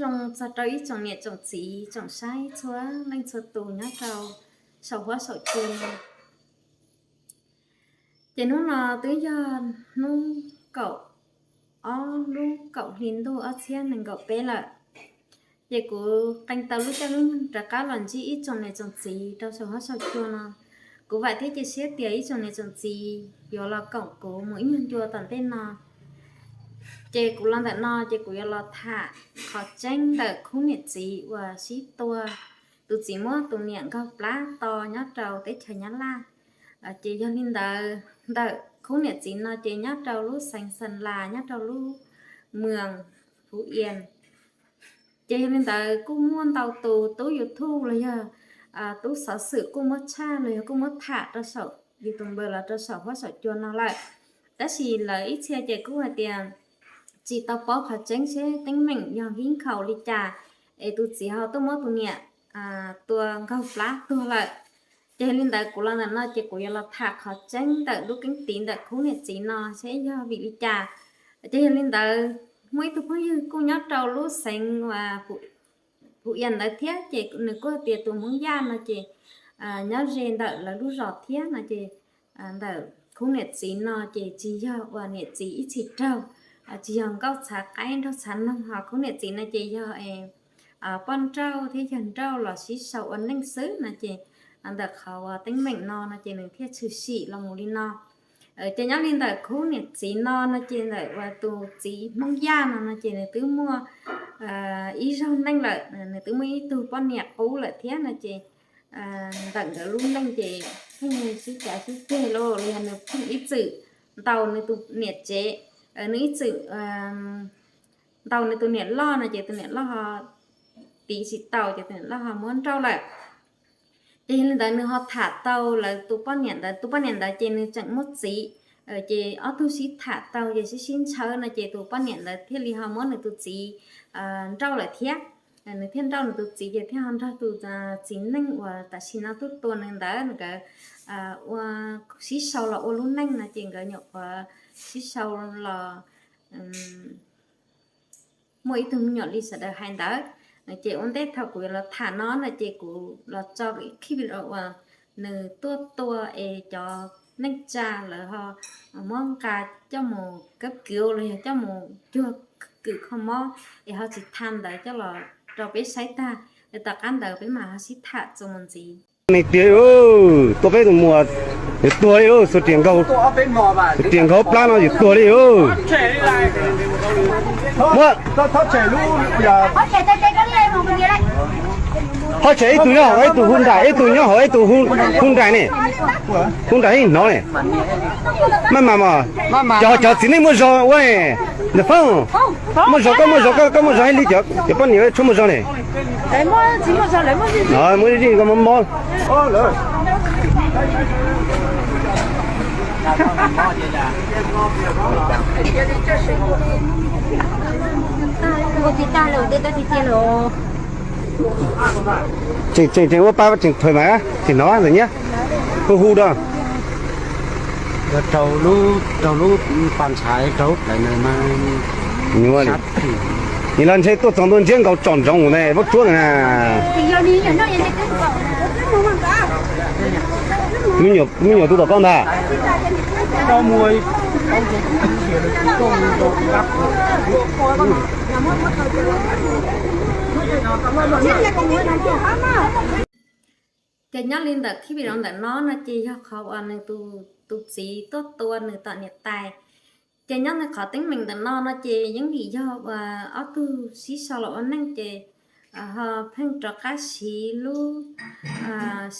Zoo txog rau ib tsoom niam tsoom txiv tsoom saib txhua leej txhua tus nyob rau saum huab saum cua. Ces hnub no twb yog hnub kaum ob lub kaum hli ntuj ob txhiab nees nkaum peb lawm. Ces kuv qee tau lub caij lub nyoog rov qab los ntsib ib tsoom niam tsoom txiv rau saum huab saum cua no. Kuv vam thiab cia siab tias ib tsoom niam tsoom txiv yuav los koom kuv mus ib nyuag ncua tom ntej no. Ces kuv los ntawm no ces kuv yuav los tham qhov tseeb ntawm khub niam txiv uas sib tua, tus txiv muab tus niam nkaug plab to nyob rau teb chaws Nyab Laj. Ces yog li ntawd ntawm khub niam txiv no ces nyob rau lub xeev Xeem Las nyob rau lub moos Fuv Ias. Ces yog li ntawd kuj muaj ntau tus tub YouTube los yog tub xov xwm kuj muab tshaj los yog kuj muab tham rau saum YouTube los rau saum huab saum cua no lawm. Tab sis lawv ib txhia ces kuj hais tias tsis tau paub qhov tseeb seb teeb meem yog vib nkhaus li cas es tus txiv ho tuaj muab tus niam tua nkaug plab tuag lawm. Ces yog li ntawd kuv los ntawm no ces kuv yuav los tham qhov tseeb ntawm lub keeb tiv ntawm khub niam txiv no seb yog vim li cas. Ces yog li ntawd muaj ib tug phooj ywg kuj nyob rau lub xeev Fuv Ias ntawd thiab ces nws kuj tias tus Hmoob Yaj no ces nyob ze ntawm lawv lub zos thiab no ces ntawm khub niam txiv no ces tsis yog uas niam txiv ib txhis raug, tsis yog nkauj txhav qaib nraug txhav noog, ho khub niam txiv no ces yog poj nrauj thiab yawg nrauj los sib sau ua neej xwb no ces ntawm qhov uas teeb meem no no ces nws thiaj tshwm sim los mus li no. Ces nyob li ntawm khub niam txiv no no ces ntawm uas tus txiv Hmoob Yaj no no ces nws twb muaj ib zaug neej lawm, nws twb muaj ib tug poj niam qub lawm thiab no ces ntawm nkawd lub neej ces pheej sib cav sib ceg los yog nws pheej ib txwm ntaus nws tus niam tsev, nws ib txwm ntaus nws tus niam loj no ces tus niam loj ho tiv tsis tau ces tus niam loj ho muab nrauj lawm. Ces yog li ntawd nws ho tham tau lawv tus poj niam ntawd, tus poj niam ntawd ces nws tseem muaj txiv, ces ob tug sib tham tau ces sib sib ntshaw no ces tus poj niam ntawd thiaj li ho muab nws tus txiv nrauj lawm thiab. Nws thiaj nrauj nws tus txiv ces thiaj ho nrog tus txiv neej uas tam sim no tuaj tua nws ntawd nkawd ua sib sau los ua lub neej no ces nkawd nyuam qhuav sib sau los muaj ib tug me nyuam li sawv daws hais ntawd. Ces ua ntej thaum kuv yuav los tham no no ces kuv los tso ib qhib video uas nws tuaj tua es cov neej tsa lawv ho muab nqa coj mus kab kiv los yog coj mus cuag kws kho mob es ho tsis tha ntawd coj los rau peb saib tag, tom qab ntawd peb mam ho sib tham txuas mus ntxiv. Neeg tiag, tua peb tus muam, yuav tuag li, xuas riam nkaug, riam nkaug plab no yuav tuag li. Muab, ho tshem ib tug nyob hauv ib tug hu nraim, ib tug nyob hauv ib tug hu nraim ne, hu nraim ib hnov ne. Maj mam mos, cov, cov txiv neej muaj zog ua ne, ntawm Foob, muaj zog koj, muaj zog koj, koj muaj zog ib li, cov poj niam tshuav muaj zog ne. Muaj zog koj mob mob. Tseem, tseem, tseem ua pa tseem thawm mas tseem hnov ntawm nyiab hu hu rau. Raug lub, raug lub pas ntshav raug lub plawv na mas. Nyuaj li. Nim no ntshe tuaj txog ntua ntsiab nkaus tsom ntsoov ne, vaub tsuab na. Me nyuam, me nyuam tus tom koj ntag. Ces nyob li ntawm qhib video ntawm no no ces yog qhov uas nws tus txiv tuaj tua nws tom niam tais. Ces nyob li qhov teeb meem ntawm no no ces yeej vim yog uas ob tug sib sau los ua neej ces ho pheej rov qab siv lub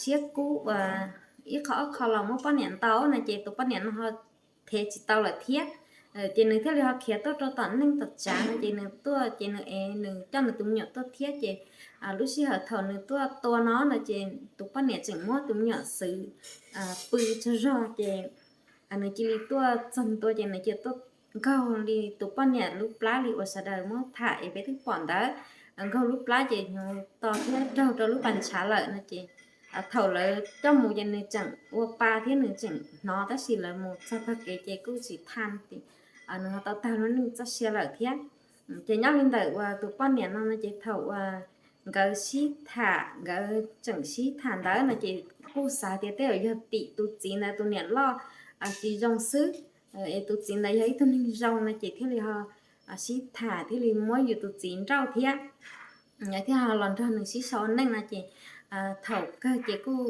siab kub uas ib qho ob qho los muab poj niam ntaus no ces tus poj niam no ho thev tsis tau lawm thiab. Ces nws thiaj li ho khiav tuaj rau tom neej tom tsav no ces nws tuaj ces nws es nws coj nws tus me nyuam tuaj thiab ces lub sij hawm thaum nws tuaj tua no no ces tus poj niam tseem muab tus me nyuam xwb pw tsaug zog ces nws cia li tuaj txog ntua ces nws cia li tuaj nkaug li tus poj niam lub plab li uas sawv daws muab tham es peb twb pom ntawd. Nkaug lub plab ces hnyuv to thiab raug rau lub pas ntshav lawm no ces thaum lawv coj mus ces nws tseem ua pa thiab nws tseem hnov tab sis lawv mus txog tag kev ces kuj tsis tha, nws ho tau tag lub neej txoj sia lawm thiab. Ces nyob li ntawm uas tus poj niam no no ces thaum uas nkawd sib tham, nkawd tseem sib tham ntawd no ces kuj xav tias tej zaum yog tim tus txiv ntawd tus niam loj tsis zoo xwb, es tus txiv ntawd yog ib tug neeg zoo no ces thiaj li ho sib tham thiaj li muab yus tus txiv nrauj thiab, thiaj ho los nrog nws sib sau neej no ces thaum kawg ces kuj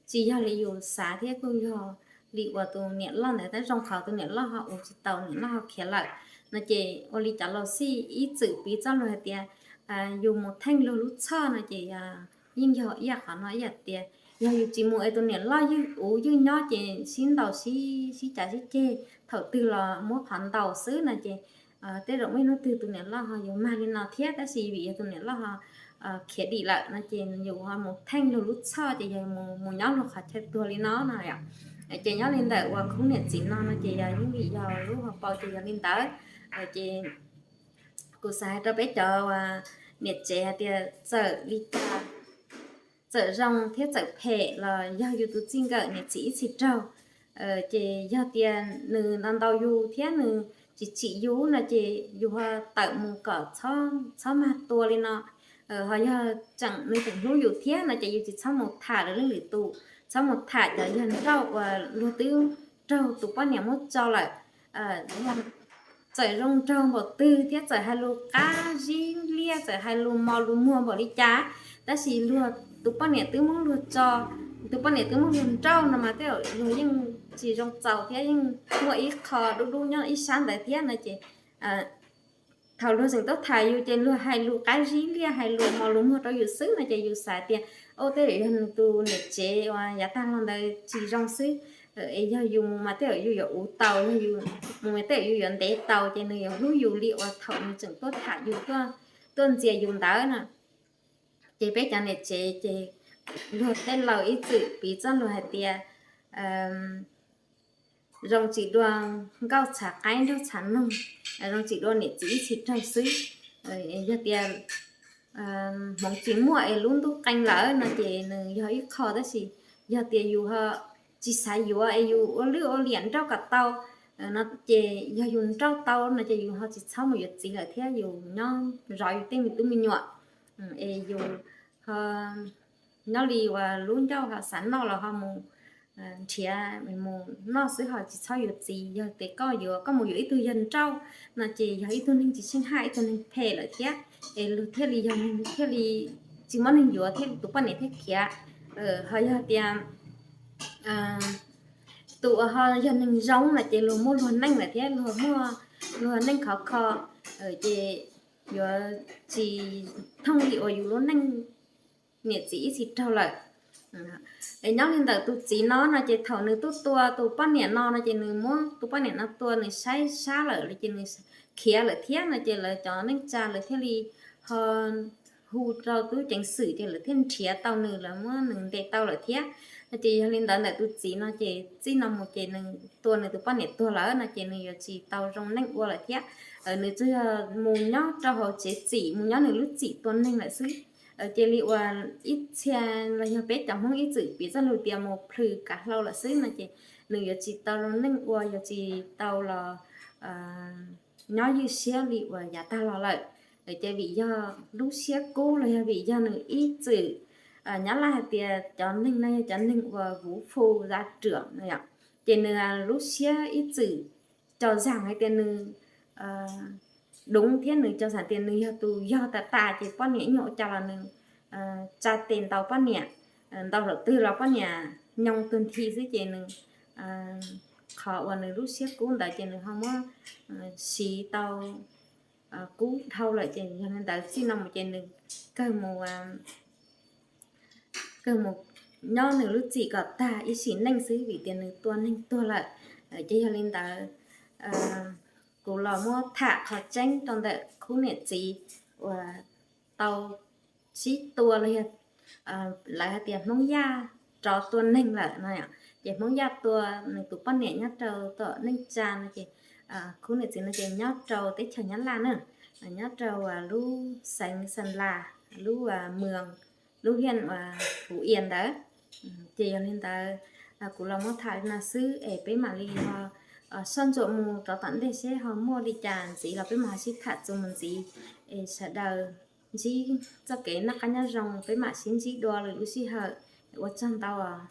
tsis yog li yus xav thiab kuj yog li uas tus niam loj ntawd tab zoo qhov tus niam loj ho ua tsis tau, niam loj ho khiav lawm no ces ua li cov laus xij ib txwm piv txoj lus hais tias yus mus theej luag lub txhoj no ces yeej yog ib yam qhov no ib yam tias yog yus tsis mus es tus niam loj ywj ub ywj nyob ces sib ntaus sib cav sib ceg, thaum twg los muab qhov ntaus xwb no ces tej zaum muaj ib hnub twg tus niam loj ho yuav mag li no thiab, tab sis vim yog tus niam loj ho khiav dim lawm no ces yus ho mus theej luag lub txhoj ces yog mus nyob luag qhov chaw tuag li no no. Ces nyob li ntawm uas khub niam txiv no no ces yog yeej vim yog lub hauv paus ces yog li ntawd. Ces kuv xav hais rau peb cov uas niam tsev hais tias txawm li cas, txawm zoo thiab txawm phem los yog yus tus txij nkawm niam txiv ib txhis raug, ces yog tias nws ntau ntau yus thiab nws tsis tsim yus no ces yus ho tawm mus kom txhob mag tua li no. Ho yog tseem nws tseem hlub yus thiab no ces yus tsis txhob mus tham lwm leej lwm tus, txhob mus tham cov yawg nrauj uas luag twb raug tus poj niam muab tso lawm. Txawm zoo nraug npaum twg thiab txawm hais lus qab zib liaj, txawm hais lus mos lus muag npaum li cas, tab sis luag tus poj niam twb muab luag tso, tus poj niam twb muab luag nrauj no mas tej zaum luag yeej tsis zoo txaus thiab yeej muaj ib qho dub dub nyob ib sab ntawd thiab no ces thaum luag tseem tuaj tham yus ces luag hais lus qab zib liaj hais lus mos lus muag rau yus xwb no ces yus xav tias o tej zaum yog nws tus niam tsev uas yav tag los ntawd tsis zoo xwb, es yog yus mus mas tej zaum yus yuav uv tau, yog yus mus mas tej zaum yus yuav ntev tau ces nws yuav hlub yus li uas thaum nws tseem tuaj tham yus, tuaj ntxias yus ntawd no. Ces peb cov niam tsev ces luag tej laus ib txwm piv txoj lus hais tias zoo tsis dua nkauj txhav qaib nraug txhav noog, zoo tsis dua niam txiv ib txhis raug xwb. Yog tias hmoov tsis muaj es lub ntuj qee lawm no ces nws yog ib qho, tab sis yog tias yus ho tsis xav yuav es yus ua lwj ua liam nrauj kom tau no ces yog yus nrauj tau no ces yus ho tsis txhob mus yuav txiv lawm thiab yus nyob zov yus tej me tub me nyuam es yus ho nyob li uas lub ncauj ho xav noj los ho mus nrhiav mus noj xwb ho tsis txhob yuav txiv. Yog tias koj yuav, koj mus yuav ib tug yawg nrauj no ces yog ib tug neeg tsis tsheej haj, ib tug neeg phem lawm thiab, es luag thiaj li yog neeg thiaj li tsis muaj neeg yuav thiab tus poj niam thiaj khiav. Ho yog tias tus uas ho yog neeg zoo no ces luag muaj luag neej lawm thiab luag muaj luag neej khov kho, ces yuav tsis thooj li uas yus lub neej niam txiv ib txhis raug lawm. Es nyob li ntawm tus txiv no no ces thaum nws tuaj tua tus poj niam no no ces nws muab tus poj niam no tua nws saib sab lawm ces nws khiav lawm thiab no ces lawv cov neej tsa lawv thiaj li ho hu rau tub ceev xwm ces lawv thiaj nrhiav tau nws, lawv muab nws ntes tau lawm thiab. No ces yog li ntawd ntawm tus txiv no ces txij no mus ces nws tua nws tus poj niam tuag lawm no ces nws yuav tsis tau zoo neej ua lawm thiab. Nws tsuas yog mus nyob rau hauv tsev txim, mus nyob nws lub txim tua neeg lawm xwb. Cia li uas ib txhia los yog peb cov Hmoob ib txwm piv txoj lus tias mus plhws kav hlau lawm xwb no ces nws yuav tsis tau zoo neej ua, yuav tsis tau los nyob ywj siab li uas yav tag los lawm. Ces vim yog lub siab kub los yog vim yog nws ib txwm, Nyab Laj hais tias cov neeg no yog cov neeg uas vuv fu za ruam no yom, ces nws lub siab ib txwm tso zam hais tias nws dub thiab nws tso zam tias nws yog tus yog tas tas ces poj niam ib nyuag ua cas los nws tsa tes ntaus poj niam, ntaus zaum twg los poj niam nyoo tus nthi xwb ces nws qhov uas nws lub siab kub ntawd ces nws ho muab siv tau kub dhau lawm ces yog li ntawd txij no mus ces nws kawg mus kawg mus nyob nws lub txim kom tag ib sim neej xwb vim tias nws tua neeg tuag lawm. Ces yog li ntawd kuv los muab tham qhov tseeb rau ntawm khub niam txiv uas tau sib tua los yog lawv hais tias Hmoob Yaj rov tua neeg lawm no. Ces Hmoob Yaj tua nws tus poj niam nyob rau tom neej tsa no ces khub niam txiv no ces nyob rau teb chaws Nyab Laj na, nyob rau lub xeev Xas Las, lub moos, lub hiaj Fuv Ias ntawd. Ces yog li ntawd kuv los muab tham li no xwb es peb mam li ho soj ntsuam mus rau tom ntej seb ho muaj li cas ntxiv los peb mam ho sib tham txuas mus ntxiv. Es sawv daws ntsib txoj kev noj qab nyob zoo, peb mam sib ntsib dua lwm lub sij hawm. Ua tsaug ntau os.